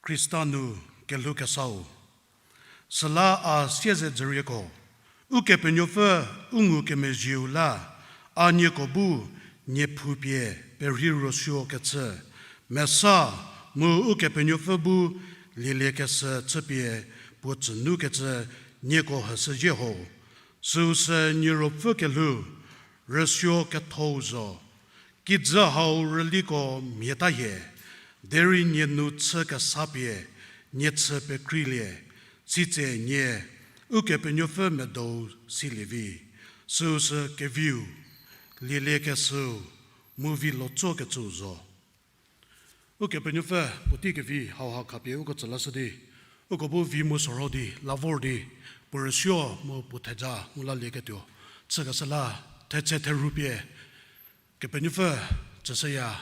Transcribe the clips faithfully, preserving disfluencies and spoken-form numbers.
Khrista nu kelhou kesau. Süla a siezedzürieko, Ukepenuopfü u ngukemezhieu la, a nieko bu niephupie perhei rüsuokecü, mesa mu Ukepenuopfü bu lieliekeshü chüpie puo tsünukecü nieko heshüzhie ho. Süusü nie ruopfü kelhou, rüsuo kethou zo. Kijü hau rüliko mhie ta hie, derei nie nu chü kesa pie nie chü pekreilie, sitse nie Ukepenuopfü medou silie vi, süusü keviu, lieliekeshüu, mu vi lotso kecüu zo. Ukepenuopfü puotei kevi hauha khapie uko tsülashü di, uko bu vi mu sorou di, la vor di, puo rüsuo mu puo theja ngu lalieketuo chükeshü la, thetse therhu pie, Kepenuopfü tsüshüya,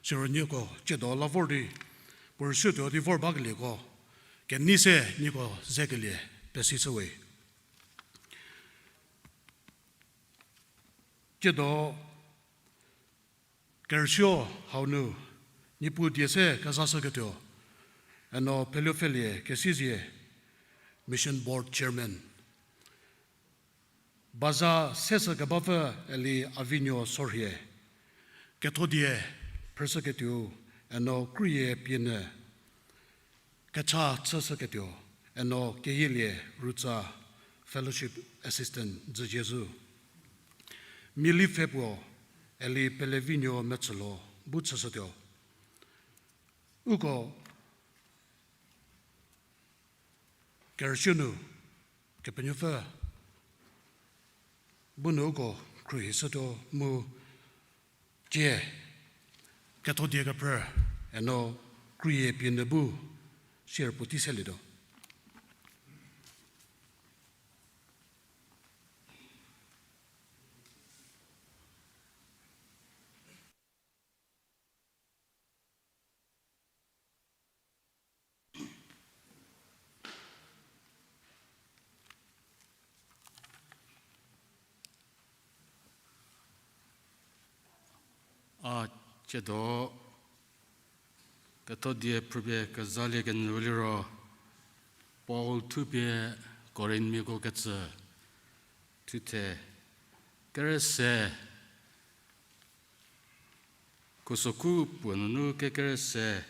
siro nieko tsiedo la vor di, puo rüsuotuo di vor bakelieko, kenei se nieko zekelie pesishüwe. Tsiedo kerüsuo hau nu, Niepuu die se kezashüketuo, eno Pheluopfhelie Kesizie, Mission Board Chairman. Baza seshü kebapfü Eli Avinuo Sorhie, kethodie phrüshüketuo, eno krüyie pienyü kecha chüshüketuo, eno Keyielie Rutsa, Fellowship Assistant Dzüjezhü. Miali pfhe puo Eli Pelevinuo Metsülo bu chüshütuo. Uko kerüsuo nu Kepenuopfü bu nu uko khruohishütuo mu tie kethodie kephrü eno krüyie pienyü bu sier puotei selietuo. A tsiedo kethodie phrüpie kezalie kenyü liro, Paul thupie Korinthmiako ketsü thuthe kerüse khusoku puo nunu kekerüse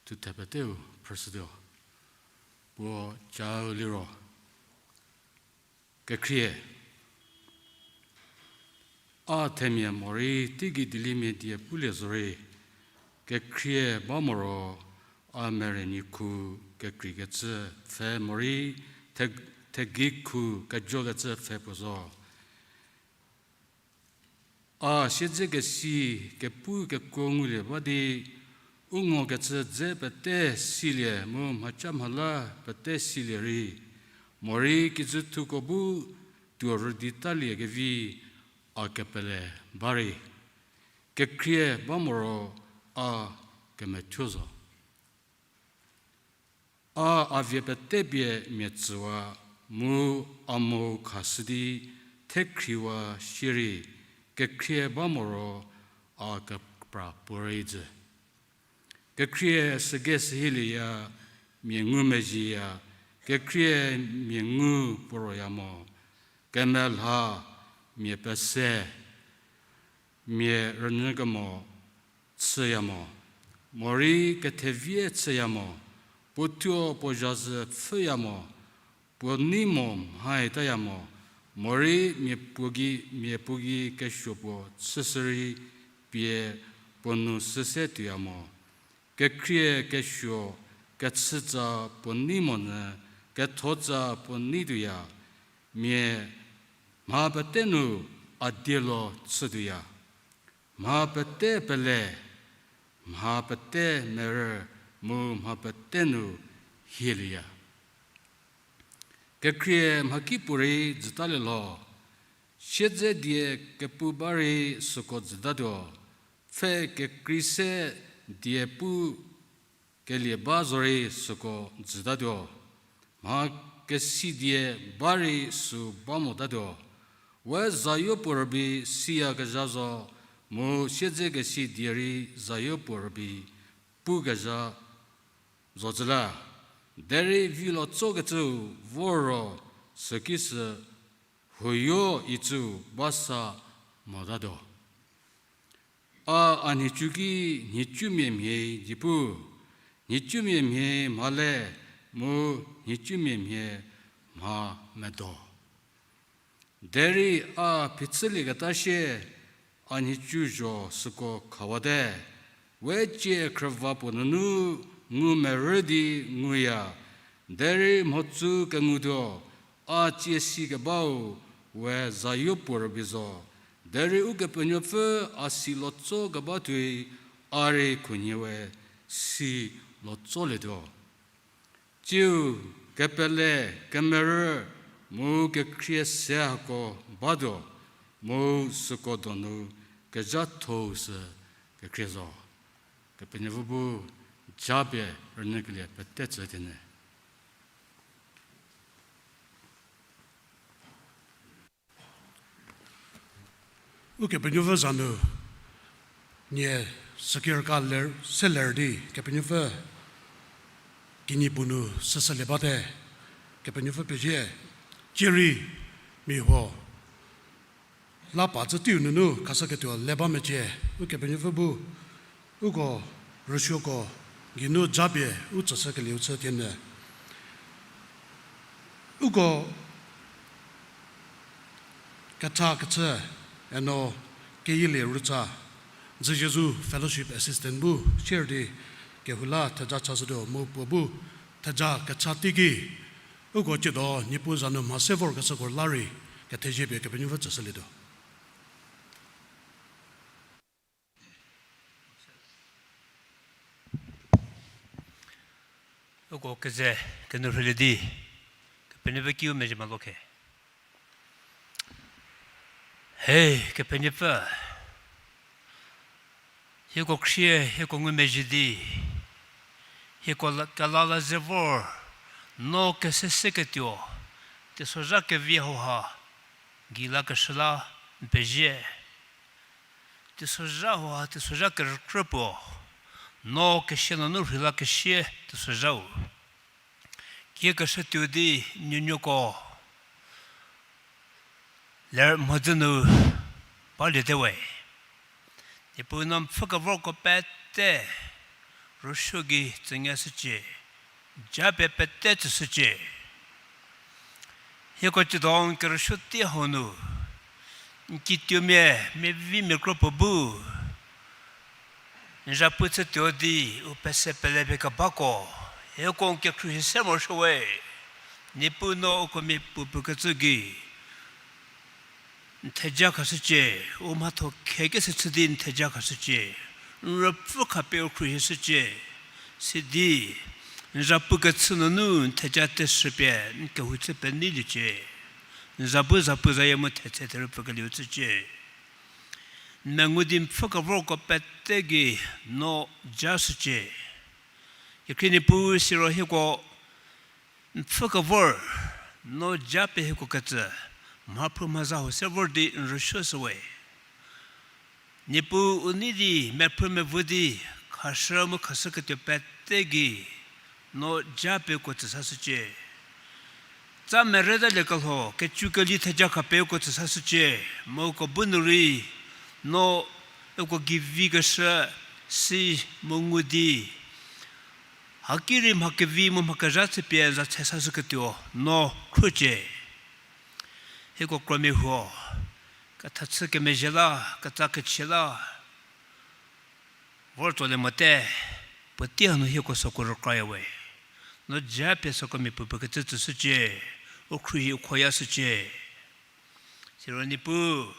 thuthe peteu phrüshütuo. Puo cau liro, kekhrie, a themia morei teigei dieliemia die pulie zorei, kekhrie ba moro a mereniekhu kekreikecü pfhe morei the-, thegei khu kejokecü pfhe puo zo. A siedzekesi kepu kekuo ngulie ba di, u ngokecü dze pete silie mu mhaca mhala pete silie rei, morei kijüthuko bu tuo rüdi talie kevi a kepele ba rei, kekhrie ba moro a kemethuo zo. A a vie pete pie mia tsüwa, mu a mo khashü di thekhriwa shierei, kekhrie ba moro a kepra puorei jü. Kekhrie süge sühielieya, mia ngumezhieya, kekhrie mia ngu puo roya mo, kemelha, mia pese, mia rünyü kemo chüya mo, morei kethevie chüya mo, puo thuo puo zhazü pfhüya mo, puo nei mo mhaitaya mo, morei mia puo gei, mia puo gei kesuo puo chüshürei pie puo nu süse tuoya mo. Kekhrie kesuo kechütsa puo nei monyü kethotsa puo nei tuoya, mia mha pete nu a dielo chü tuoya. Mha pete pele, mha pete merü, mu mha pete nu hielieya. Kekhrie mhakipuorei jütalie lho, siedze die kepu ba rei süko jütatuo, pfhe kekrei se die pu kelie ba zorei süko jütatuo, mha kesi die ba rei sü ba motatuo. We zayo puo rübei siyakezha zo, mu siedzekesi die rei zayo puo rübei pukezha zo tsü la. Derei vilo tsokecüu vor ro süki sü huoyo icüu ba sa motatuo. A a nhicu ki nhicumia mhie di pu, nhicumia mhie mhale mu nhicumia mhie mha medo. Derei a phichülieketa sie a nhicu zho süko khawate, we cie khrüva puo nunu ngu merü di nguya, derei mhotsü kengutuo, a tsie si kebau we zayo puo rübei zo, derei Ukepenuopfü a si lotso keba tuoi a rei khunhie we si lotsolietuo. Tsiu kepele, kemerü, mu kekhrie se hako batuo, mu süko donu kezhathou sü kekhrie zo. Kepenuopfü bu japie rünyükelie pete tsü thienyü. Ukepenuopfü za nu nie sükirka ler, se ler di Kepenuopfü kinyi puo nu süsülie bate, Kepenuopfü pezie, cierei mia huo la pa tsü teiu nunu khashüketuo le ba mecie, Ukepenuopfü bu uko rüsuoko geinu japie u tsüshükelieu chü thienyü. Uko kecha kechü eno Keyielie Rütsa, Zhiezu Fellowship Assistant bu share di kehou la theja chashütuo mu puo bu theja kecha teiki uko tsiedo Niepuu za nu mha se vorkeshüko la rei kethezie pie Kepenuopfü tsüshülietuo. Uko keze kenu rhülie di Kepenuopfü kiu mezhie maloke. He Kepenuopfü, hieko khrie, hieko ngumezhie di, hieko la, kelala ze vor, no keseseketuo, teisozha kevi hauha, gei lakeshü la n pezie. Teisozha hauha, teisozha kerükrü puo, no kesia nunu rhei lakesie teisozhau. Kiekeshütuo di nuonuoko ler mhodzü nu baliete we. Niepuu no n pfhü kevorko pete rüsuo gei tsünyashücie, japie pete tsüshücie. Hieko tsiedo n kerüsuo tei hau nu, n kituomia, miavimia kro puo bu n zhapu chütuo di u pese pele pie kebako, hieko n kekhruohi se morosuo we. Niepuu no uko mia puopuo kecü gei n theja khashücie, u mhatho khekeshü chü di n theja khashücie. N ruopfü khapie u khruohishücie. Sidi n zhapu kechü nunu n theja teshü pie n kehou chü peneiliecie. N za bu zapu zayie mu thetse therü pfükelieu chücie. N mengu di n pfhü kevorko pete gei no jashücie. Kekhrie Niepuu, siro hieko N pfhü kevor, no ja pie hieko ketsü, mhaphru mhaza huo se vor di n rüsuo shüwe. Niepuu u nei di, mephrü mevo di, khashü mu khashüketuo pete gei, no ja pie uko tsüsashücie. Tsa merütalie kelho, kecu keli theja kha pie uko tsüsashücie, mu uko bu nu rei, no uko gei vi keshü, si mu ngu di, haki rei mha kevi mu mha kezha chü pie za chesashüketuo, no khrücie. Hieko kromia huo, kethachü kemezhie la, ketsa kechie la, vor tsolie mote, puotei hanu hieko süko rükraya we. No ja pie süko mia puopuo kecü tsüshücie, u khruohi u khoyashücie. Siro Niepuu,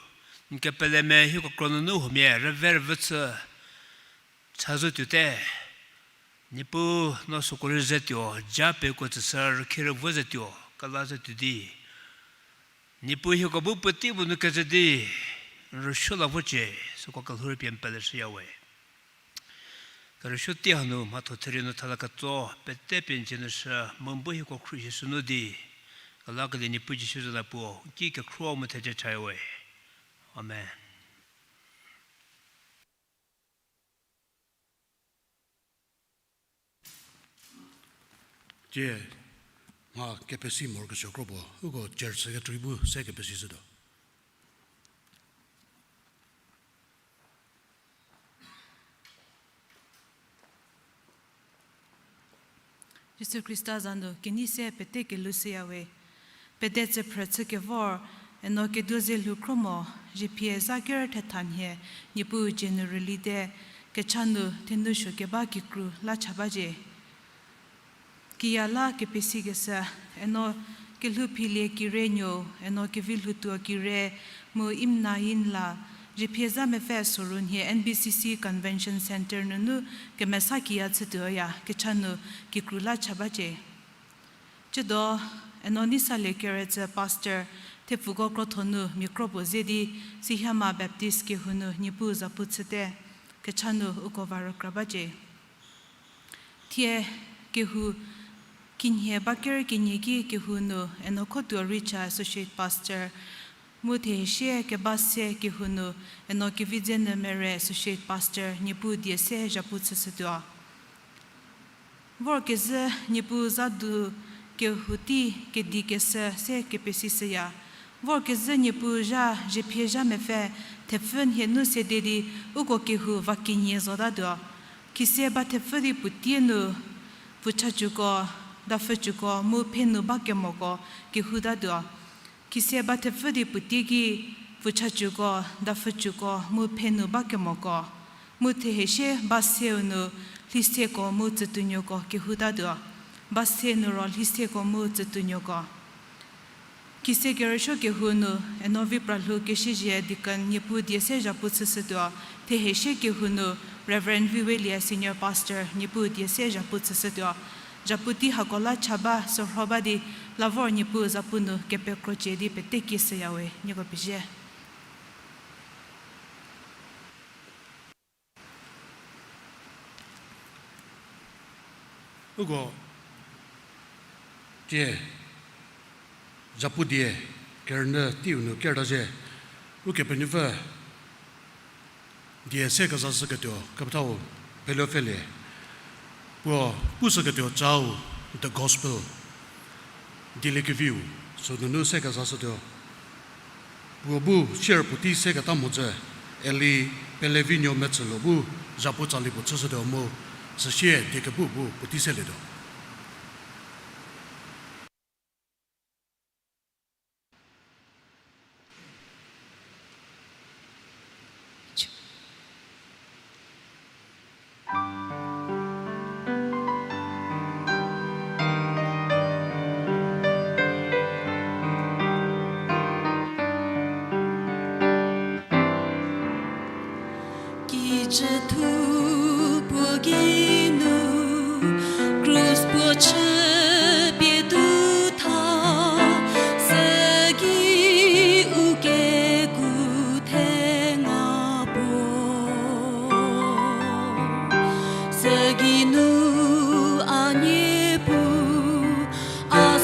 n kepele me hieko kro nunu huomia rüve rüvü chü, cha zhü tuote. Niepuu no süko rei zetuo, ja pie uko tsüshü rükhe rüvo zetuo, kela zetuo di. Niepuu hieko bu puotei bu nu keze di, n rüsuo la vocie, süko kelhou rei pie n peleshüya we. Kerüsuo tei hanu mhatho therie nu thala ketso, pete pie n dzie nu shü, mu bu hieko khruohi sünu di, kelakelie Niepuu Jisu za la puo, n ki kekhruo mu theja chaya we. Amen. Tie, mha kepesi morokesuo kro puo, uko church secretary bu se kepesishütuo. Jisu Khrista za nu kenei se pete kelhou shüya we. Pete tsüphrü chü kevor, eno keduo ze lhou khro mo, zhiepie zha ker thetha nhie, Niepuu dzie nu rülite, kecha nu thenou suo keba kikru la cha bacie. Kiya la kepesikeshü, eno kelhouphilie kire nuou, eno kevi lhoutuo kire, mu Imnain la, zhiepie zha mepfü soru nhie N B C C Convention Centre nunu kemesa kiya chütuoya, kecha nu kikru la cha bacie. Ciedo, eno Neisalie Keretsü Pastor, thepfuko krotho nu mia kro puo ze di, Sihiama Baptist kehou nu Niepuu zapu chüte, kecha nu uko va rükra bacie. Thie kehou kinhie ba ker kenie ki kehou nu eno Khotuo Richa Associate Pastor, mu thehiesie keba se kehou nu eno Kevidzenyü Mere Associate Pastor, Niepuu die se zhapu chüshütuo. Vorkezhü Niepuu za du kehou tei kedi keshü se kepesishüya. Vorkezhü Niepuu zha zhiepie zha mepfü thepfü nhie nu sede di uko kehou va kenie zotatuo. Khise ba thepfü di puotie nu pfuchachüko, dapfüchüko mu phe nu ba kemoko kehoutatuo. Khise ba thepfü di puotie ki pfuchachüko, dapfüchüko mu phe nu ba kemoko. Mu thehiesie ba seu nu lhiseko mu tsütuonuoko kehoutatuo. Ba se nu ro lhiseko mu tsütuonuoko. Khise kerüsuo kehou nu, eno vi pralhou keshüzhie deacon Niepuu die se zhapu chüshütuo, thehiesie kehou nu Reverend Viwelie Senior Pastor Niepuu die se zhapu chüshütuo. Zhapu tei hako la cha ba sürho ba di, la vor Niepuu zapu nu kepekrocie di pete kieshüya we, nieko pezie. Uko tie, zhapu die kerünyü teiu nu kerta ze, Ukepenuopfü die se kezashüketuo kepethau pele pfhelie. Puo pushüketuo cau The Gospel, Dieliekeviu, sünunu se kezashütuo. Puo bu sier puotei seketa mhodzü, Eli Pelevinuo Metsülo bu zhapu tsali puo chüshütuo mu, süsie die kepu bu puotei selietuo. Kijü thu puo geinu, krus puo chüpie tutha, sügei u keku thenga puo. Sügeinu a Niepuu, a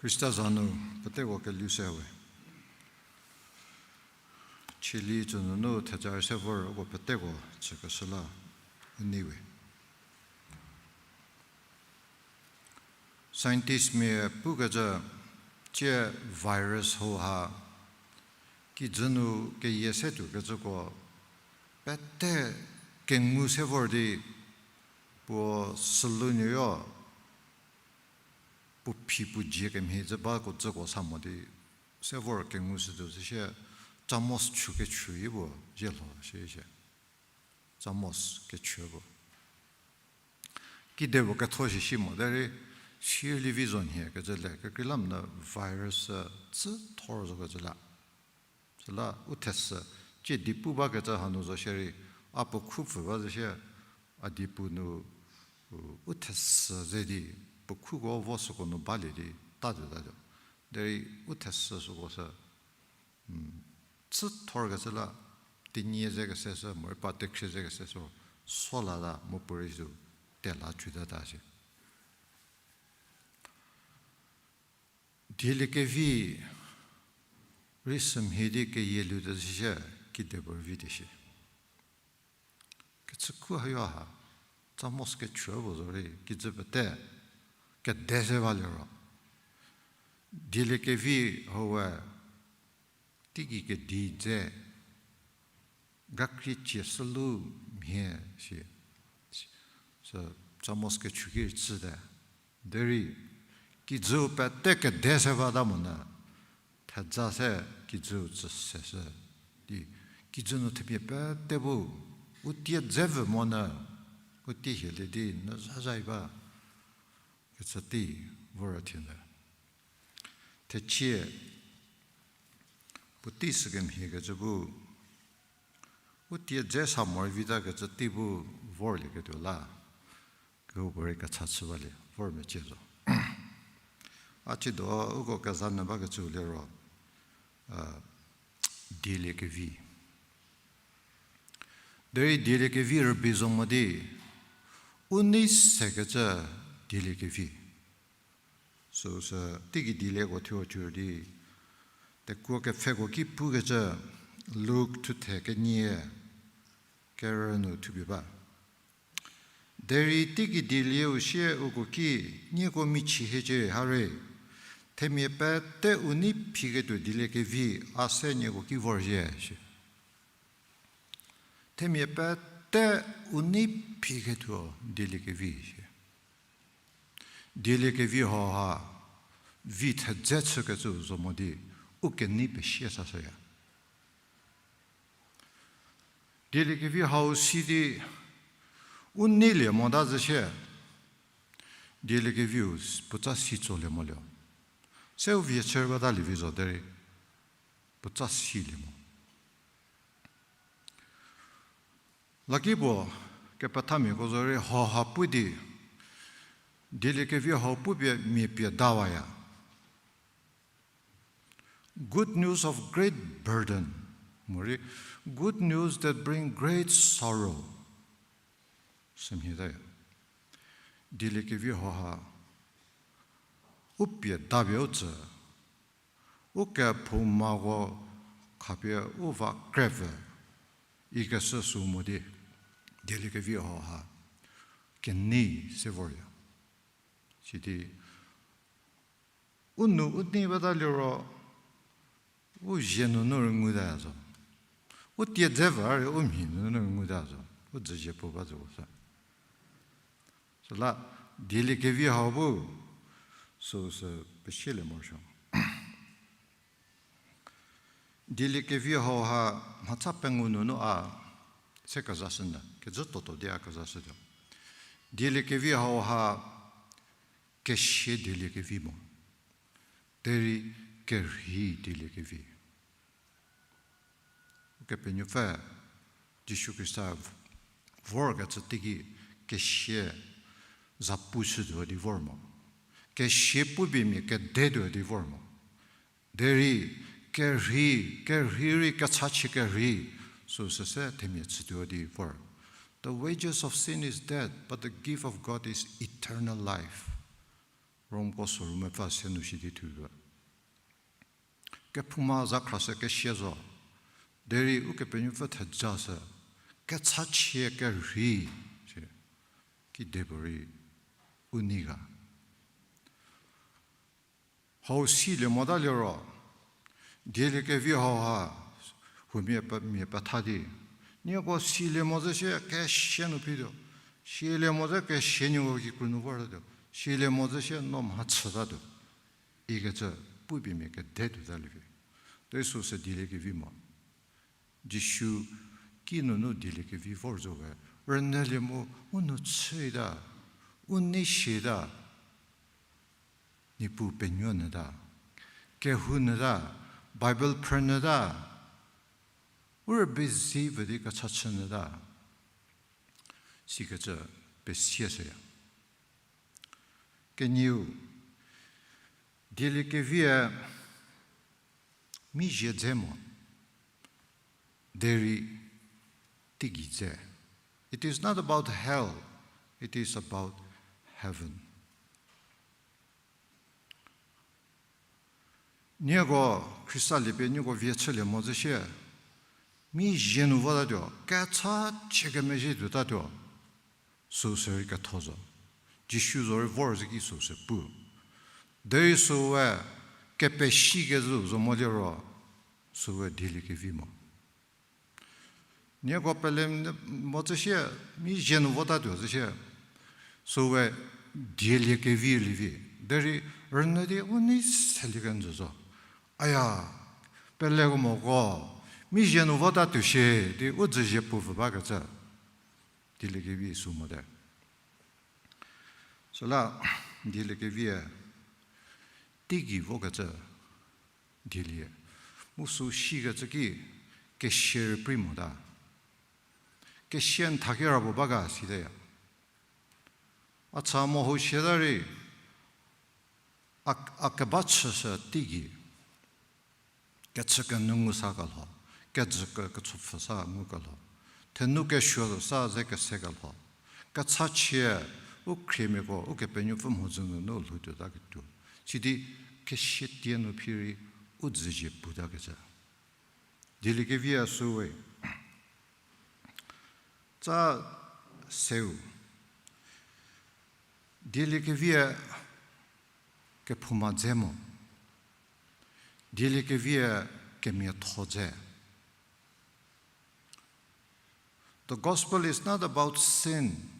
Khrista za nu peteko kelhou se we. Chili tsünunu theja se vor uko peteko chükeshü la u nei we. Scientistmia pukecü, tsie virus hau ha kijü nu keyie se tuokecüko pete kengu se vor di puo sülu nuyo puo phi puo dzie kemhie zü bako züko sa mo di se vor kengu sütuo zü shie, chamos chü kechü i puo zhie lho shie shie. Chamos kechü puo. Kide puo ketho shi shi mo derei, sirlie vi zo nhie kecü le, kekreilamonyü virus, tsü thor zo kecü la. Süla u thesü, tsie di pu bakecü hanu zo shierei, a puo khu pfü ba zü shie, a di pu nu, u, u thesü ze di, puo khuko vo süko nu balie di, ta tuo ta tuo. Derei u thesü süko sü, tsü thor kecü la, tenie ze kese sü, morei pa tekhrie ze kese sü, so la la, mu puorei zu, tela chüta ta shi. Dieliekevi rei sümhie di keyie lhouta zishie, kide puo rei vi di shi. Kechükhu hayo ha, chamos kechü puo zorei, kijü pete, kede se ba liro. Dieliekevi hau we, teigei kedi dze, gakrie cie sülu mhie shi, sü chamos kechü ki rei chüte. Derei, kijüu pete kede se bata monyü, theja se kijüu tsü se shü di, kijü nu themia pete bu, u tie dze vü monyü, u tie hielie di, nyü zazai ba, kecü tei, vor thie nyü. Thechie, puotei sükemhie kecü bu, u tie dze sa morei vita kecü tei bu vorlieketuo la, kehoupuorei kecha chü balie, vor mecie zo. A cido uko kezanyü bakecüu liro, dieliekevi. Derei dieliekevi rübei zo mo di, u nei sekecü dieliekevi. Süsü teigei dielieko thuo cü di, tekuo kepfheko ki pukecü, Luk thuthe kenie, kerü nu thupie ba. Derei teigei dielieu sie uko ki, nieko michie hiecie hare, themia pete u nei phiketuo dieliekevi a se nieko ki vorzhie shi. Themia pete u nei phiketuo dieliekevi shi. Dieliekevi hau ha, vi thedze chükecü zo mo di, u kenei pesie sashüya. Dieliekevi hau si di, u neilie mota zü shie, dieliekeviu puotsa si tsolie mo lio. Se u vie chü batalie vi zo derei, puotsa silie mo. Lakipuo kepethamiako zorei hau ha pu di, dieliekevi hau pupie mia pie dawaya. Good news of great burden, morei good news that bring great sorrow. Sümhie ta, dieliekevi hau ha, u pie dapie u tsü, u kephoumako khapie u va krepfü, ikeshü sü mo di, dieliekevi hau ha, kenei se vorya. Sidi, u nu u nei bata liro, u zie nunu rei nguta zo. U tie dze va rei u mhi nunu rei nguta zo. U dzüzie puo ba zo sa. Süla, dieliekevi hau bu, süsü pesielie morosuo. Dieliekevi hau ha mhatsa pengou nunu a se kezashünyü, kecü toto di a kezashütuo. Dieliekevi hau ha kesia dieliekevi mo. Derei kerhei dieliekevi. Ukepenuopfü Jisu Khrista vorkecü teiki kesia zapu shütuo di vor mo. Kesia pupie mia kedetuo di vor mo. Derei kerhei, kerhei rei kechachie kerhei, süsü se themia chütuo di vor. The wages of sin is death, but the gift of God is eternal life. Rom ko soru mepfü se nu shi di thuo. Kephouma za khra se kesia zo. Derei Ukepenuopfü theja se, kechachie kerhei, si, kidepuorei u nei ga. Hau silie mota liro, dieliekevi hau ha, huomia pe, mia petha di. Nieko silie mo zü sie kesia nu phituo. Silie mo zü kesia nieko kikru nu vortatuo. Silie mo zü sie no mha chütatuo. Ikecü pupie mia kede tuota lievi. Derei süu se dieliekevi mo. Jisu kinunu dieliekevi vor zo we, rünyülie mu u nou chüta, u nei siata, Niepuu penuo nyüta, kehou nyüta, Bible phrü nyüta, u rübei zi vü di kechachie nyüta, sikecü pesie shüya. Kenieu, dieliekevie mi zie dze mo, derei teigei dze. It is not about hell, it is about heaven. Nieko Khrista liepie nieko vie chülie mo zü sie, mi zie nu votatuo, kechachie kemezhie tuotatuo, süu se rei ketho zo. Jisu zo rei vor zü ki süu se pu. Derei süue kepesikecü zo mo liro, süue dieliekevi mo. Nieko pele mo zü sie, mi zie nu votatuo zü sie, süue dieliekevi lievi. Derei rünyü di u nei selie kenjü zo. Aya, peleko moko, mi zie nu votatuo shie di u dzüzie puo vü bakecü dieliekevi süu mote. Süla dieliekevie teigei vokecü dielie. Mu süu sikecü ki kesia rüprei mota. Kesia n thakira puo ba ga siteya. A cha mo hou siata rei, a, a keba chüshü teigei. Kechü kenu ngu sa kelho, kejü ke, kechopfü sa ngu kelho, thenu kesuo sa ze kese kelho, kechachie u khriemiako Ukepenuopfü mhodzü nunu lhou tuotaketuo. Sidi kesia tie nu phi rei u dzüzie puotakecü. Dieliekevi a süu we. Tsa seu. Dieliekevi a kephouma dze mo. Dieliekevi a kemiatho dze. The gospel is not about sin.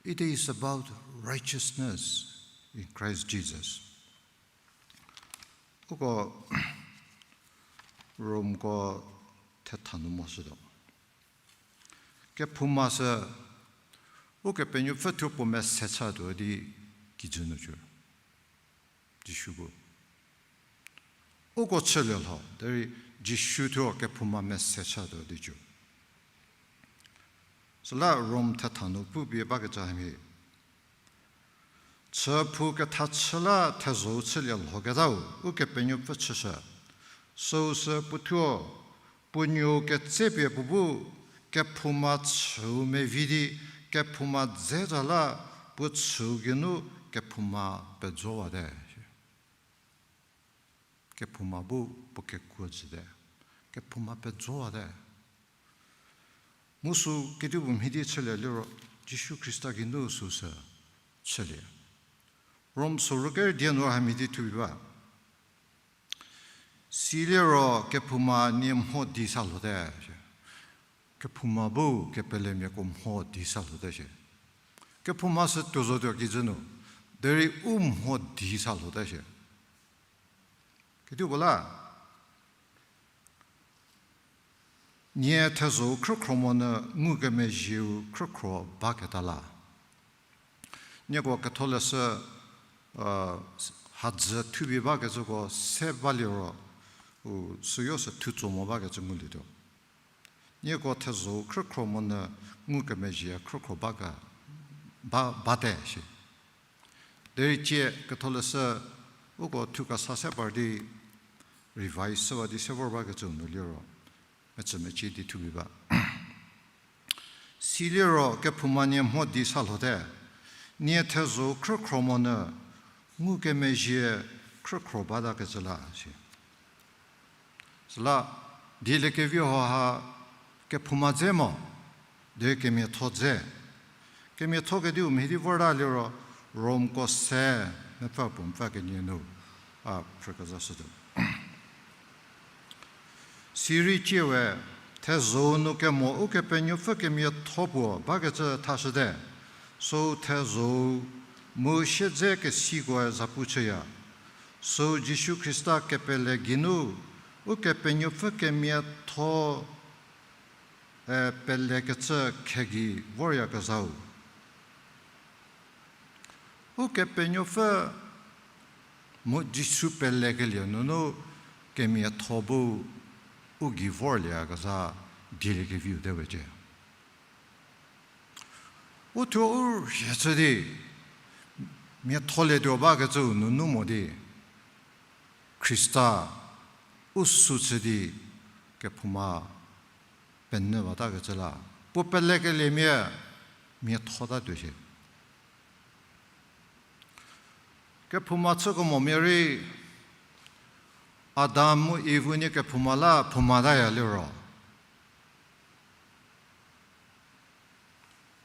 It is about righteousness in Christ Jesus. Uko Romko thetha nu mo shütuo. Kephouma sü Ukepenuopfü thuo puo mese chatuo di kijü nu cü. Jisu bu uko chülie lho, derei Jisu thuo kephouma mese chatuo di cü. Süla Rom thetha nu pupie bakecü hamhie. Chüphou ketha chü la thezho-u chülie lhoketau Ukepenuopfü chüshü. Süu sü puothuo, puo nuou ketsepie puo bu kephouma chü-u mevi di, kephouma dze za la puo chü-u geinu kephouma pejowate. Kephouma bu puo kekuo jüte, kephouma pejowate. Mu süu kedipuo mhie di chülie liro, Jisu Khrista geinu süu sü chülie. Rom soru ker dia nu hamhie di thubi ba. Siliro kephouma nie mho di sa lhote. Kephouma bu kepelemiako mho di sa lhote shie. Kephouma sü tuo zotuo kijü nu, derei u mho di sa lhote shie. Kedipuo la, nie thezho-u khrükhro monyü ngukemezhieu khrükhro baketa la. Nieko ketholeshü, hadzü thubi bakecüko se baliro, u süyo sü thutso mo bakecü ngulietuo. Nieko thezho-u khrükhro monyü ngukemezhie khrükhro bake, ba, bate shie. Derei cie ketholeshü uko thu kesa se par di revise shüwa di se vor bakecüu nu liro, mecü mecie di thubi ba. Siliro kephouma nie mho di sa lhote, nie thezho-u khrükhro monyü Ngukemezhie khrükhro bata kecü la si. Süla, dieliekevi hau ha kephouma dze mo, derei kemiatho dze. Kemiatho kediu mhie di vorta liro, Romko se, mepfü puo mepfü kenie nu, a phrükezha shütuo. Sirei ciewe, thezho-u nu kemo Ukepenuopfü kemiatho puo bakecü thashüte. Süu thezho-u mu siedzekesikoe zhapu chüya. Süu Jisu Khrista kepele geinu, Ukepenuopfü kemiatho, e, pelekecü khegei voryakezhau. Ukepenuopfü mu Jisu pelekelie nunu kemiatho bu u gei vorlieyakezha dieliekeviu te wecie. U thuo u rhie chü di, miatholietuo bakecüu nunu mo di, Khrista u sü chü di kephouma penyü batakecü la, puo pelekeliemia miathotatuo shie. Kephouma chükemomia rei, Adam mu Iv unie kephouma la phoumataya liro,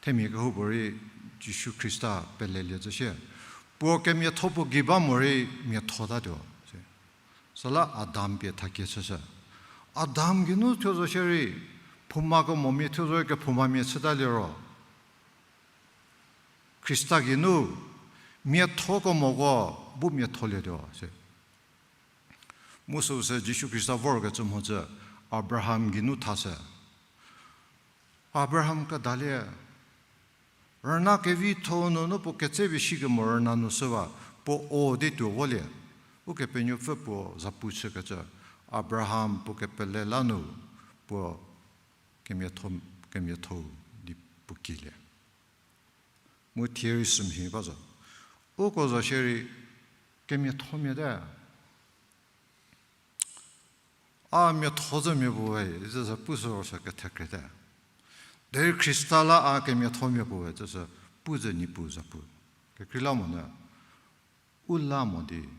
themia kehoupuorei Jisu Khrista pelelie zhü shie. Puo kemiatho puo gei ba morei miathotatuo. Süla Adam pie thakie chüshü. Adam geinu thuo zo shierei, phoumakemomia thuo zo kephoumamia chüta liro, Khrista geinu miathokemoko bu miatholietuo se. Mu süu se Jisu Khrista vorkecü mhodzü Abraham geinu thashü. Abraham kedalie, rüna kevitho-u nunu puo ketsepie shikemo rüna nu shüwa, puo o di tuo volie. Ukepenuopfü puo zhapu chükecü, Abraham puo kepele la nu, puo kemiatho, kemiatho di puo kielie. Mu thie rei sümhie ba zo. Uko zo shierei kemiathomia te. A miatho zhümia puo we, izü sü pu sü ro sü kethekriete. Derei Khrista la a kemiathomia puo we, tsüsü pu zhü Niepuu zhapu. Kekreilamonyü, u la mo di,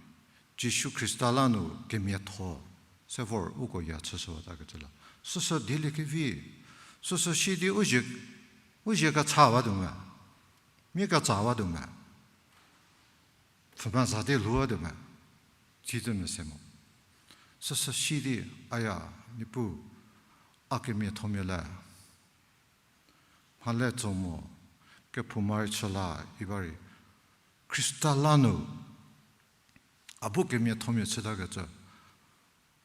Jisu Khrista la nu kemiatho, se vor uko ya chüshüwatakecü la. Süsü dieliekevi, süsü si di u zie, u zie kechawatuo me, mia kechawatuo me. Pfhüma za di lhouwatuo me, tsitse mese mo. Süsü si di, aya, Niepuu, a kemiathomia le. Mhale tso mo, kephouma rei chü la, iba rei. Khrista la nu, a bu kemiathomia chütakecü.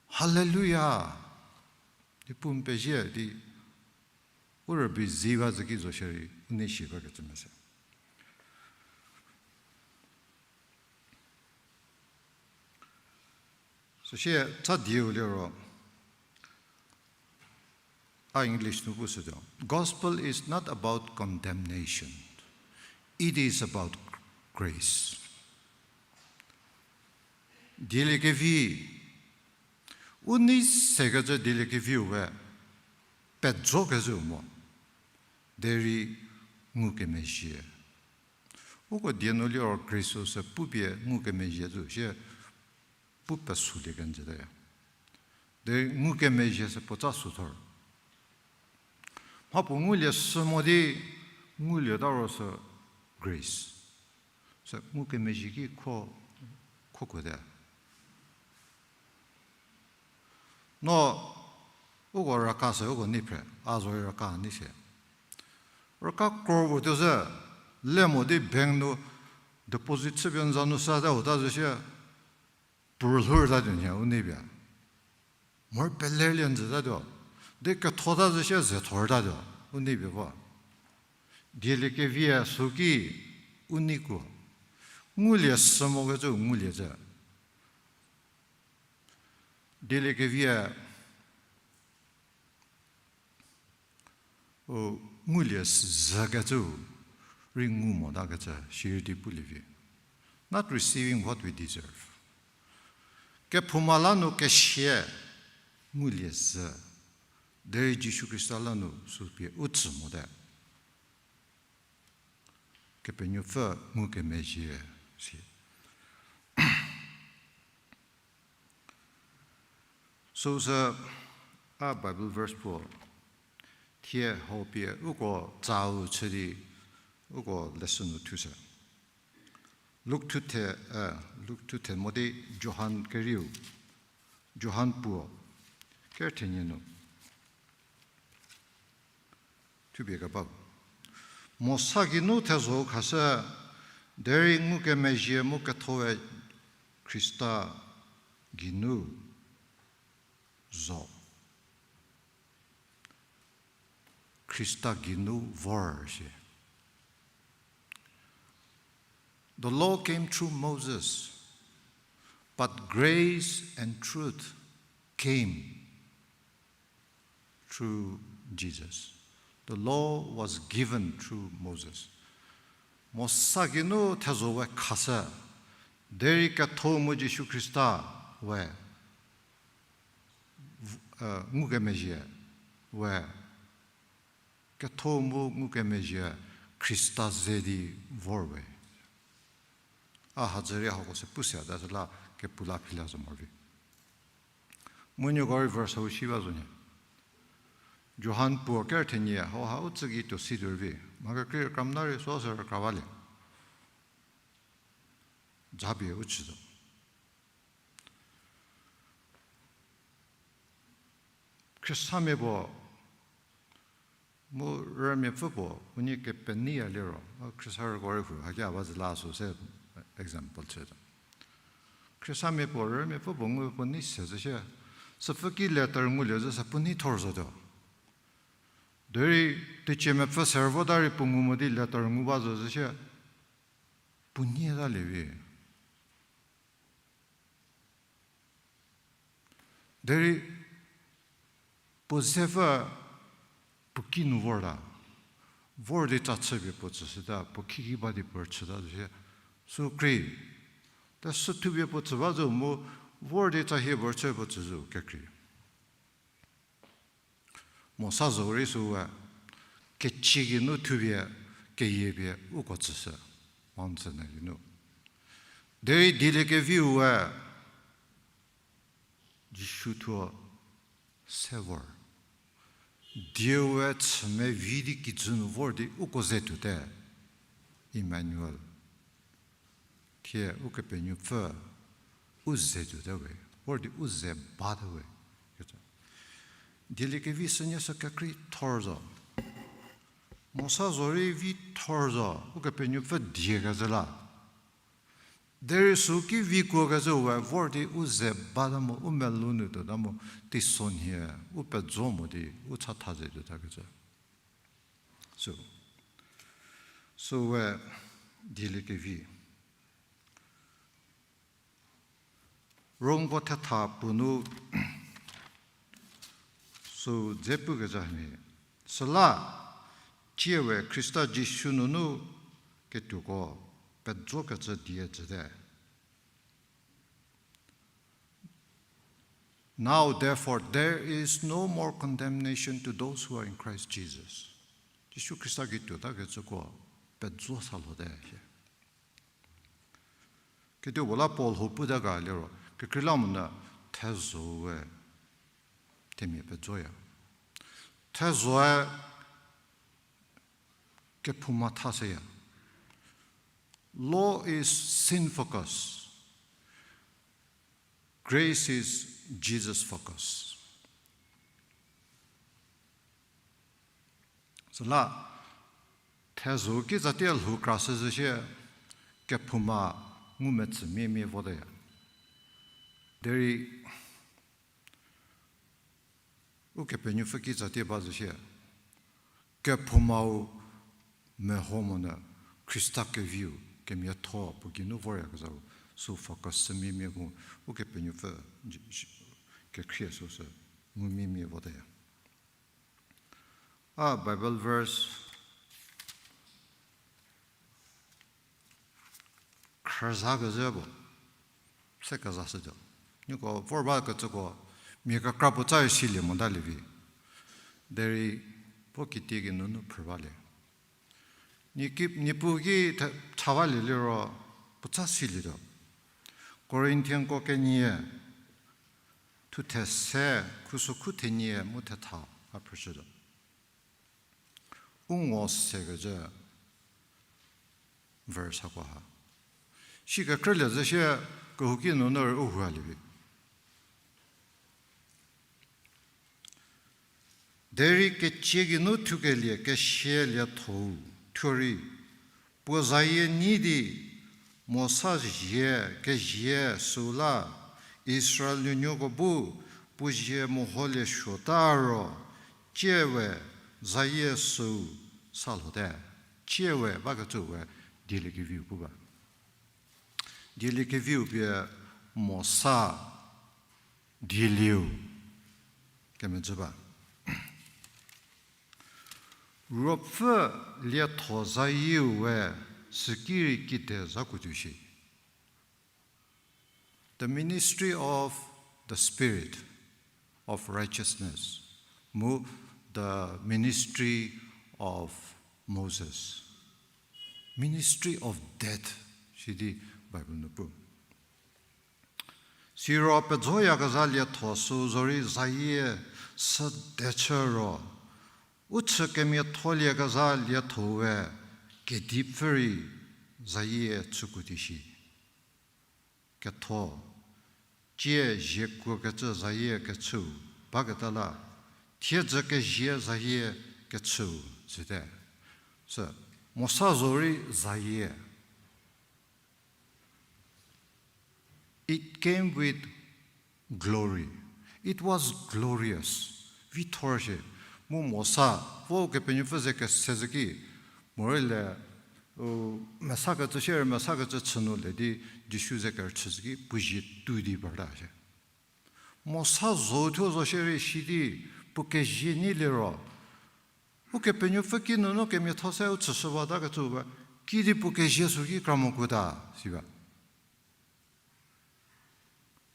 Haleluya! Niepuu n pezie di, u rübei zi ba zhü ki zo shierei, u nei shi bakecü mese. Süsie tsa dieu liro, a English nu pushütuo. Gospel is not about condemnation. It is about grace. Dieliekevi, u nei sekecü dieliekeviu we, pejokezhüu mo. Derei ngukemezhie. Uko die nu liro grace-u sü pupie ngukemezhie zhü sie pu pesulie kenjüte. Derei ngukemezhie sü puotsa süthor. Mhapuo ngulie sü mo di ngulieta ro sü grace. Sü ngukemezhie ki kho, kho kuote. No, uko raka sü uko nei phre, a zorei raka nei sie. Raka crore puo tuo zhü, le mo di bank nu deposit chüpie n za nu sata huta zhü sie, puo lhourtatuo nhie u nei pie. Mor pelerlie n zhütatuo, di kethota zhü sie ze thortatuo, u nei pie vo. Dieliekevi-e süki u nei kuo. Ngulie sü mokecü ngulie zhü. Dieliekevi-e, u, ngulie zhükecü rei ngu motakecü, sirei di pulie vi. Not receiving what we deserve. Kephouma la nu kesie ngulie zhü, derei Jisu Khrista la nu sü pie u tsü mote. Kepenuopfü ngukemezhie si. Süsü a Bible verse puo thie hau pie uko tsau chü di uko lesson nu thushü. Luk thuthe, eh, Luk thuthe mo di Johan kerieu, Johan puo, ker thenie nu. Thupie kebau. Mosa geinu thezho khashü, derei ngukemezhie mu kethoe Khrista geinu zo. Khrista geinu vor shi. The law came through Moses, but grace and truth came through Jesus. The law was given through Moses. Mosa geinu thezho we khashü, derei ketho mu Jisu Khrista we v-, eh, ngukemezhie we, ketho mu ngukemezhie Khrista ze di vor we. A hadzü rei hako se pusia ta süla kepu la philia zo morei. Mu nieko rei verse hau shi ba zo nie. Johan puo ker thenie hau ha u tsü gei tuo si tuo rei vi. Mha kekreikra mena rei süsü rükra balie. Japie u chü zo. Khristanmia puo, mu rümiapfü puo, unie kepenuoya liro, a Khristan rüko rei hu, haki a ba zü la süsü example chü zo. Khristanmia puo, rümiapfü puo ngu puo nei se zü shie, süpfü ki letter ngulie zü sa puo nei thor zotuo. Derei teicie mepfü servo ta rei puo ngu mo di letter ngu ba zo zü shie, puo nei ta lie vi. Derei puo zepfü puo ki nu vor ta, vor di tsa chüpie puo tsüshüta, puo khiki ba di puo chüta zü shie, sü krei. Ta sü thupie puo tsü ba zo mu, vor di tsa hie puo chü puo tsü zo kekrei. Mosa zo rei süwe, kecie geinu thupie, keyie pie uko tsüshü, Mount Sinai geinu. Derei dieliekeviu we, Jisu thuo se vor. Dieu we chü mevi di kijü nu vor di uko ze tuote, Emmanuel. Thie Ukepenuopfü u ze tuote we, vor di u ze bate we. Dieliekevi sünie sü kekrei thor zo. Mosa zo rei vi thor zo, Ukepenuopfü die kezhü la. Derei sü ki vi kuo kezhü we vor di u ze bata mo, u melou nu tuota mo, teisonhie, u pejo mo di u chatha ze tuota kezhü. Sü, süwe dieliekevi. Romko thetha puo nu sü dze pukezhamia. Süla, tsie we Khrista Jisu nunu ketuoko pejokecü die jüte. Now, therefore, there is no more condemnation to those who are in Christ Jesus. Jisu Khrista ki tuotakecüko pejo sa lhote hie. Kedipuo la Paul ho puta ga liro, kekreilamonyü thezho-e themia pejoya. Thezho-e kephouma tha seya. Law is sin focus. Grace is Jesus focus. Süla, thezho ki zatie lhou kra shüzhü shie, kephouma ngumetsü miemie voteya. Derei, Ukepenuopfü ki zatie ba zhü shie, kephoumau meho monyü Khrista keviu kemiatho puo geinu voryakezhau, sü focus shü miemie mu, Ukepenuopfü kekhrie süsü ngu miemie voteya. A Bible verse khrüza kezhü puo se kezashütuo. Nieko vor bakecüko mia kekra puo tsa rei silie motalie vi. Derei puo kitiekinu nu phrü balie. Niepuu ki cha balie liro puo tsa silietuo. Corinthianko kenie, Thu these, khuso khu thenie mu thetha a phrüshütuo. U ngo sekecü verse hako ha. Shi kekrülie zü shie kehouki nunu rei u hua lievi. Derei kecie geinu thukelie kesia lietho-u thuo rei, puo zayie nyi di, Mosa zie kezie süu la, Israel nuonuoko bu puo zie meholie suota ro, tsie we zayie süu sa lhote. Tsie we bakecü we dieliekeviu pu ba. Dieliekeviu pie Mosa dielieu kemezhü ba. Ruopfü lietho zayieu we süki rei kide zakuo tuo shi. The ministry of the Spirit of righteousness, mu the ministry of Moses. Ministry of death, sidi Bible nu pu. Siro pejoyakezha lietho süu zorei zayie sü dechü ro, u chü kemiatholiekezha lietho we kedipfü rei zayie chükuo di shi. Ketho, tsie ziekuokecü zayie kechüu baketa la, thiedzü kezie zayie kechüu süte. Sü, Mosa zorei zayie. It came with glory. It was glorious. Vithor shie. Mu Mosa, vo Ukepenuopfü ze kese zhü ki, morei le, u, mesakecü shierei mesakecü chü nu le di, Jisu ze kerüchü zhü ki, puo zie tuo di parta shie. Mosa zo thuo zo shierei sidi, puo kezie nyi liro, Ukepenuopfü ki nunu kemiatho se u chüshüwatakecü ba, kidi puo kezie süki kramokuota, si ba.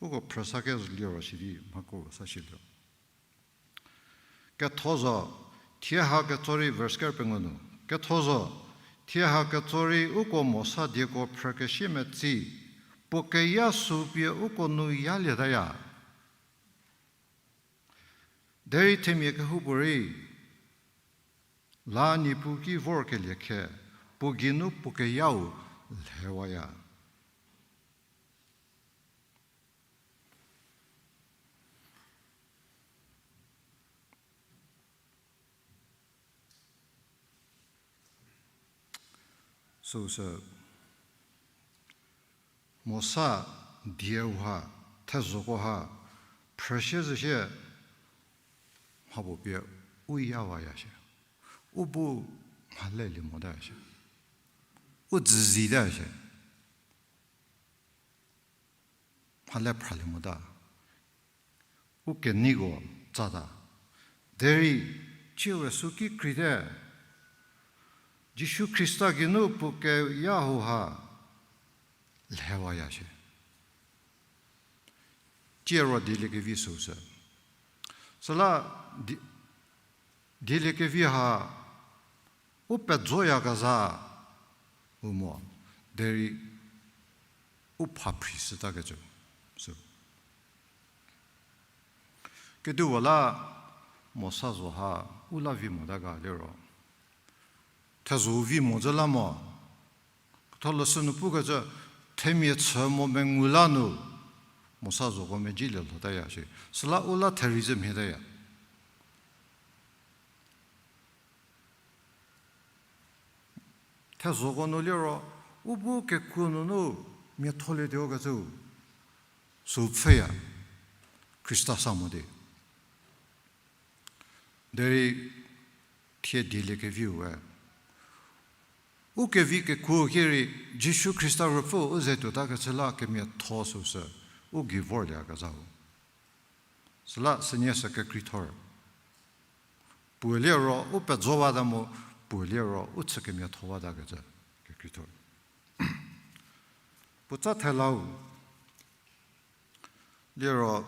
Uko phrüsa kezhü liro sidi mhako sa shiliro. Ketho zo, thie ha ketso rei verse ker pengou nu. Ketho zo, thie ha ketso rei uko Mosa dieko phrükesie metsi, puo keya sü pie uko nu yalietaya. Derei themia kehoupuorei, la Niepuu ki vorkelie khe, puo geinu puo keyau lhewaya. Süusü, Mosa dieu ha, thezhoko ha, phrüshie zhüshie, mhapuo pie u yawaya shie. U bu mhalelie mota shie. U dzüzita shie. Mhale phralie mota. U keneiko tsata. Derei, tsie we süki kreite. Jisu Khrista geinu puo keya hau ha lhewaya shie. Tsie ro dieliekevi süusü. Süla di-, dieliekevi ha u pejoyakezha u mo, derei u pha phri shütakecü sü. Kediwa la Mosa zo ha u la vi mota ga liro, thezho-u vi mo zhü la mo. Ketholeshü nu pukecü, themia chü mo mengu la nu Mosa zoko mezhielie lhotaya shie. Süla u la therie zhü mhietaya. Thezhoko nu liro, u bu kekuo nunu miatholietuo kecü, sü pfhüya, Khrista sa mo di. Derei thie dieliekeviu we u kevi kekuo ki rei Jisu Khrista Ruopfü u ze tuotakecü la kemiatho süsü u gei vorlieyakezhau. Süla sünie sü kekreithor. Puo liro u pejowata mu, puo liro u chü kemiathowata kecü kekreithor. Puotsa thelau liro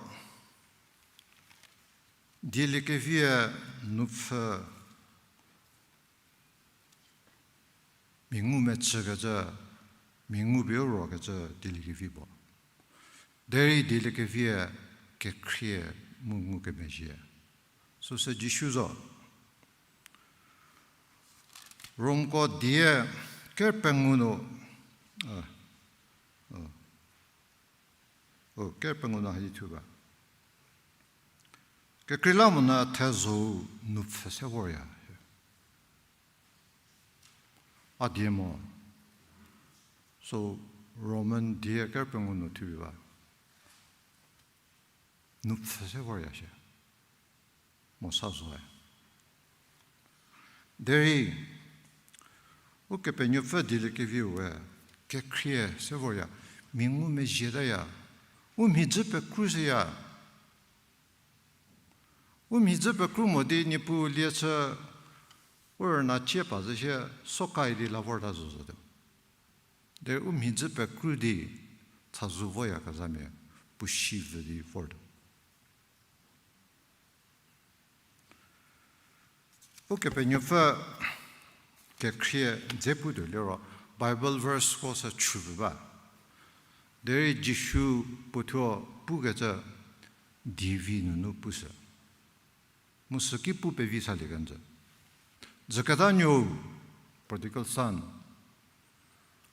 dieliekevie nupfü mia ngumecükecü, mia ngu pie u rokecü dieliekevi puo. Derei dieliekevie kekhrie mu ngukemezhie. Süsü Jisu zo. Romko die ker pengou nu, a, o, o, ker pengou nu hadi thu ba. Kekreilamonyü thezho-u nupfü se vorya. A die mo. So, Roman die ker pengou nu thu ba. Nupfü se vorya shie. Mo sa zoe. Derei, Ukepenuopfü dieliekeviu we, kekhrie se vorya, mia ngumezhietaya, u mhidzü pekrushüya. U mhidzü pekru mo di Niepuu lie chü, u rüna cie pa zhü shie, sokai di la vorta zo zotuo. Derei u mhidzü pekru di, chazou voyakezhamia, puo si vü di vortuo. Ukepenuopfü kekhrie dze putuo liro, Bible verse ko sü chüpfü ba. Derei Jisu puothuo pukecü dievi nunu pushü. Mu süki pu pevi salie kenjü. Dzüketa nuou, prodigal son.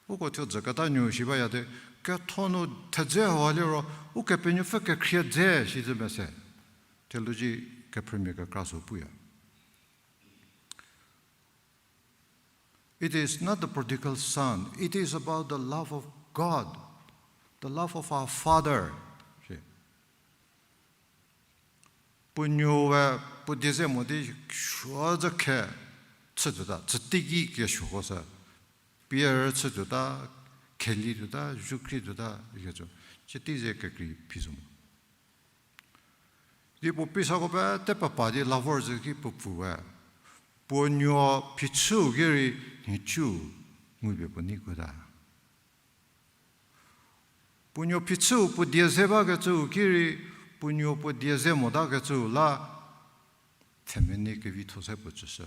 Uko thuo dzüketa nuou shi bayate, ketho nu thedze hau liro, Ukepenuopfü kekhrie dze shi zü mese. Theology kephrümia kekra sü puya. It is not the prodigal son. It is about the love of God, the love of our Father. Shi. Puo nuo we puo die ze mo di suo zhü khe chütuota, chüteiki kesuoko sü, pie rü chütuota, kheli tuota, zhukri tuota, ikecü, chütei ze kekrei phi zo mo. Di puo pie sako pete pepa di la vor zhü ki puo pfü we, puo nuo phichüu ki rei nhicu ngupie puo neikuota. Puo nuo phichüu puo die ze bakecüu ki rei, puo nuo puo die ze motakecüu la, pfhemenei kevitho se puo tsüshü,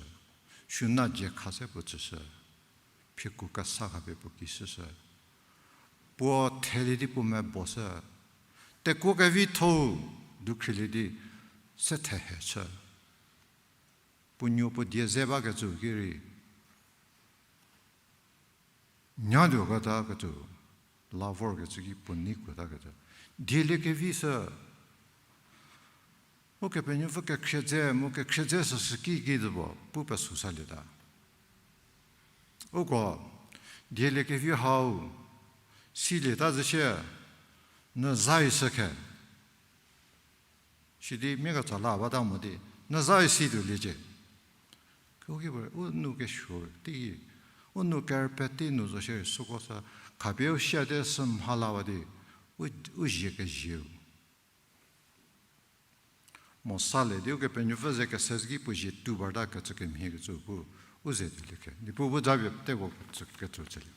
suna dzie kha se puo tsüshü, phieku kesa khapie puo ki shüshü. Puo thelie di puo meboshü, tekuo kevithou dukhrilie di se thehe chü. Puo nuo puo die ze bakecüu ki rei, nyatuo keta kecü, la vorkecü ki puo neikuotakecü. Dieliekevi sü, Ukepenuopfü kekhrie dze, mu kekhrie dze süsü ki ki zübo, pu pesu salieta. Uko, dieliekevi hau, silieta zhü shie, n zai sü khe. Sidi mia ketsa la bata mo di, n zai si tuo liecie. Kehouki puo, u nou kesuo tei, u nou kerüpie tei nu zo shierei süko sü, khapie u siate sü mhalawa di, u, u zie kezieu. Mo salie di Ukepenuopfü ze kese ki puo zie tuo bartakecü kemhiekecü pu, u ze tuolie khe. Niepuu bu japie peteko kecü, kecü chülie.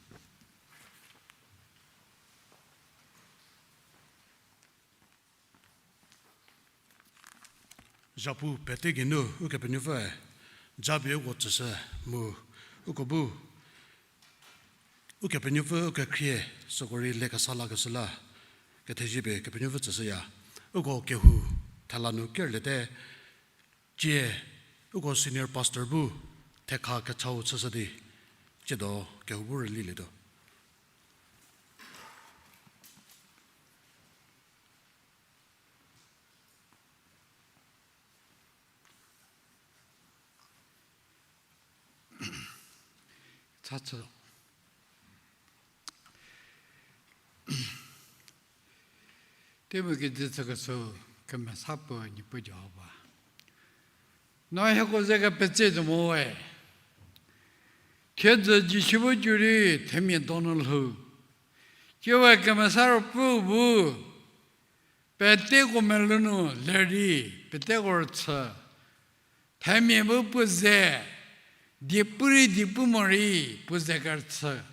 Zhapu pete geinu Ukepenuopfü japie uko tsüshü mu uko bu Ukepenuopfü ukekhrie süko rei lekesa lakeshü la kethezie pie Kepenuopfü tsüshüya. Uko kehou thela nu kerliete, cie uko senior pastor bu thekha kechau chüshü di, tsiedo kehou bu rülilietuo. Chatsü. Teimu kijü tsükeshü kemesa puo Niepuu Jihova, no hieko ze kepetse zo mo we. Thiedzü Jisu bu cü rei themia donu lhou. Ciewe Kemesa Ruopfüu bu peteko melou nu lerei peteko rüchü. Themia bu puo ze, diepu rei diepu morei puo ze kerüchü.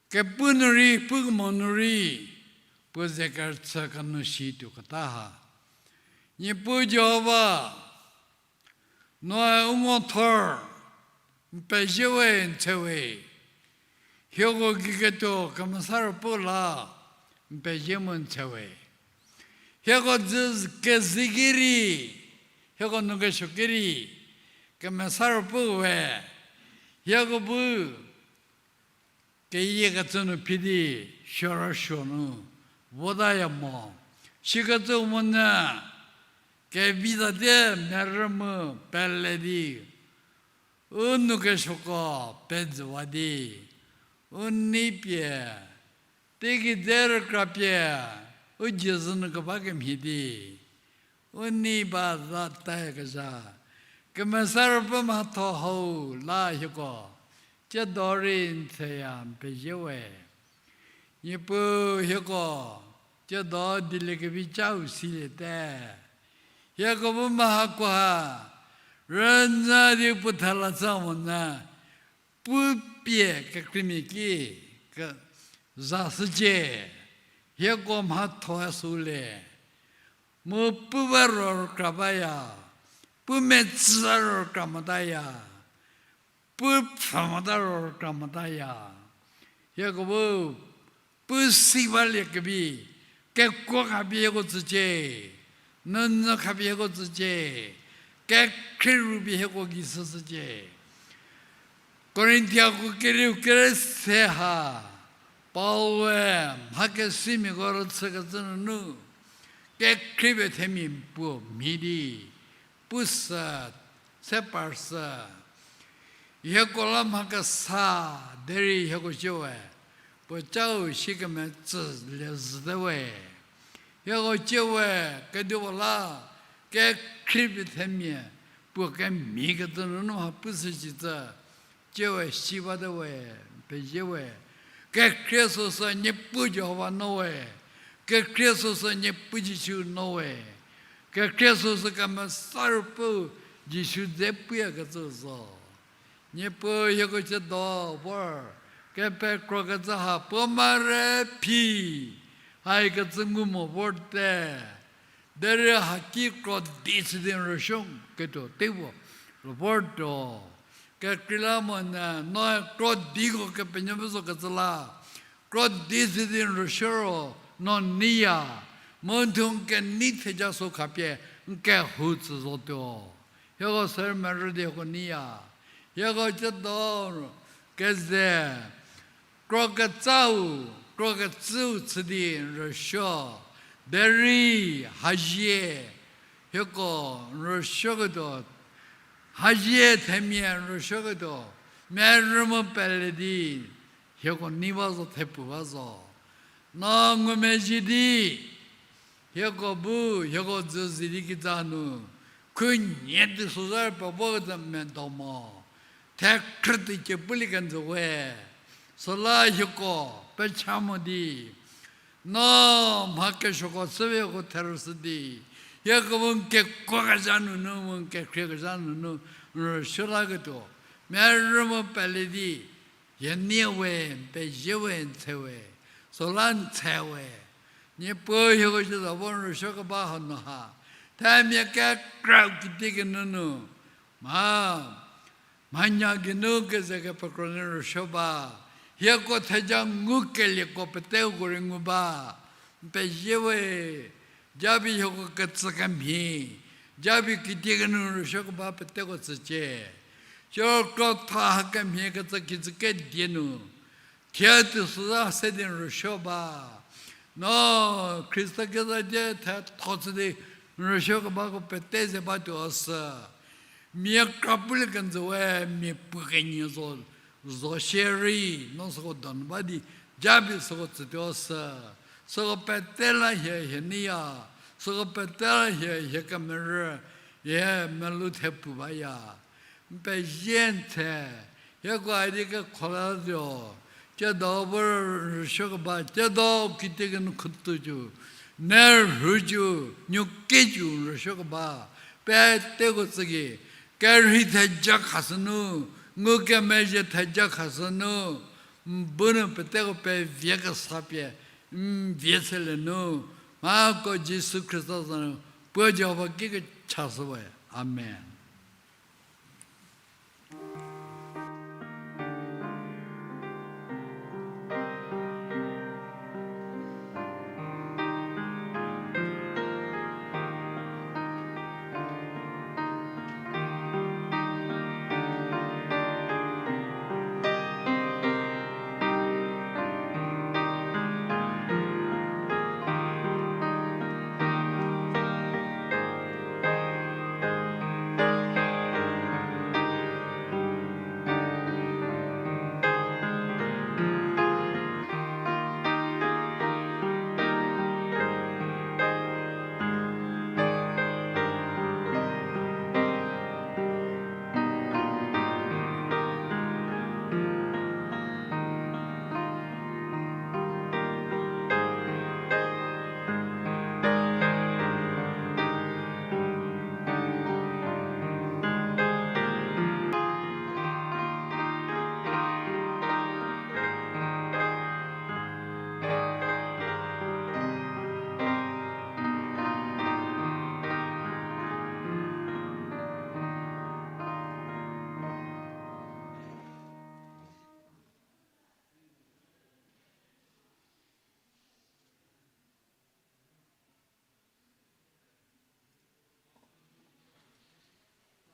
Kepu nu rei, pukemo nu rei, puo ze kerüchü kenu si tuoketa ha. Niepuu Jihova, noe u ngo thor, n pezie we n tshe we. Hieko gei ketuo Kemesa Ruopfü la, n pezie mu n tshe we. Hieko dzü keziki rei, hieko nu kesuo ki rei, Kemesa Ruopfü we, hieko bu keyiekecü nu phi di, suoruosuo nu votaya mo. Sikecü monyü, kevi tatie merü mu pele di, u nu kesuoko pejüwa di, u nei pie, teigei dze rükra pie, u dzie zhü nu keba kemhie di, u nei ba za tayakezha, Kemesa Ruopfü mhatho hau la hieko tsiedo rei n theya n pezie we. Niepuu hieko tsiedo dieliekevi cau siliete. Hieko bu mha hakoha rünyü di puo thela chü monyü, pu pie kekreimia ki ke- za shücie, hieko mhatho süu le, mu pu ba ro rükra baya, pu metsü ro rükra motaya, pu pfhü mota ro rükra motaya. Hieko bu pu si baliekevi, kekuo khapie hieko tsücie, nünyü khapie hieko tsücie, kekhrie rupie hieko gei shücie. Korinthiako kerieu kere se ha, Paul-e mha kesimiako rüchükecü nunu, kekhrie pie themia puo mhie di, pu sü, se par sü, hieko la mha kesa, derei hieko ciewe, puo cau shi kemetsü le zhüte we. Hieko ciewe, kedipuo la, kekhrie pie themia puo kemhiekecü nunu ha pu shücicü, ciewe si bate we, pezie we. Kekhrie süsü Niepuu Jihova no we. Kekhrie süsü Niepuu Jisu no we. Kekhrie süsü Kemesa Ruopfü Jisu dze puyakecü zo. Niepuu hieko tsiedo vor kepekrokecü ha puo mare phi, haikecü ngu mo vorte. Derei haki krodi chü di n rüsuo ketuo tevo vortuo. Kekreilamonyü noe krodiko Kepenuopfü zokecü la, krodi chü di n rüsuo ro no neiya, mu n thuo n kenei theja sü khapie n kehou tsü zotuo. Hieko sü merü di hieko neiya. Hieko tsiedo keze kroketsau, krokecüu chü di n rüsuo. Derei hazie, hieko n rüsuoketuo, hazie themia n rüsuoketuo, merü mu pele di, hieko nei ba zo, thepu ba zo. No ngumezhie di, hieko bu, hieko dzü zie di kitsa nu, khunhie di süzar pevo kecü medo mo. Thekhrü teicie pulie kenjü we. Süla hieko pecha mo di, no mha kesuoko chüpie hieko therüshü di, hieko bu n kekuokezha nunu, mu n kekhriekeza nunu, n rüsuo laketuo, merü mu pele di, hie nie we, n pezie we, n tshe we, süla n tshe we. Niepuu hieko tsiedo vor n rüsuokeba hanu ha, themia kekrau kitiekinu nu, mha, mhanya geinu keze kepekro nu rüsuo ba, hieko theja ngukelieko peteko rei ngu ba, n pezie we, japie hieko ketsü kemhie, japie kitiekinu rüsuokeba peteko tsücie. Siro krotho hakemhie kecü kijü kedie nu, thie teisozha se di n rüsuo ba. No Khrista kezha die thetho chü di n rüsuokebako pete ze batuo sü. Mia kra pulie kenjü we, mia puo kenie zo, zo shierei, no süko donu ba di, japie süko tsütuo sü. Süko pete la hie, hie neiya, süko pete la hie, hie kemerü, hie melou thepu baya. N pezie n tshe, hieko a di kekholatuo, tsiedo vor n rüsuokeba, tsiedo kitiekinu khutuocu, nerhuocu, nukecu n rüsuokeba, peteko tsü gei, kerhei theja khashü nu, ngukemezhie theja khashü nu, n bu nu peteko pevie kesa pie, n vie selie nu, mhako Jisu Khrista za nu, puo Jihova ki kechashüwe. Amen.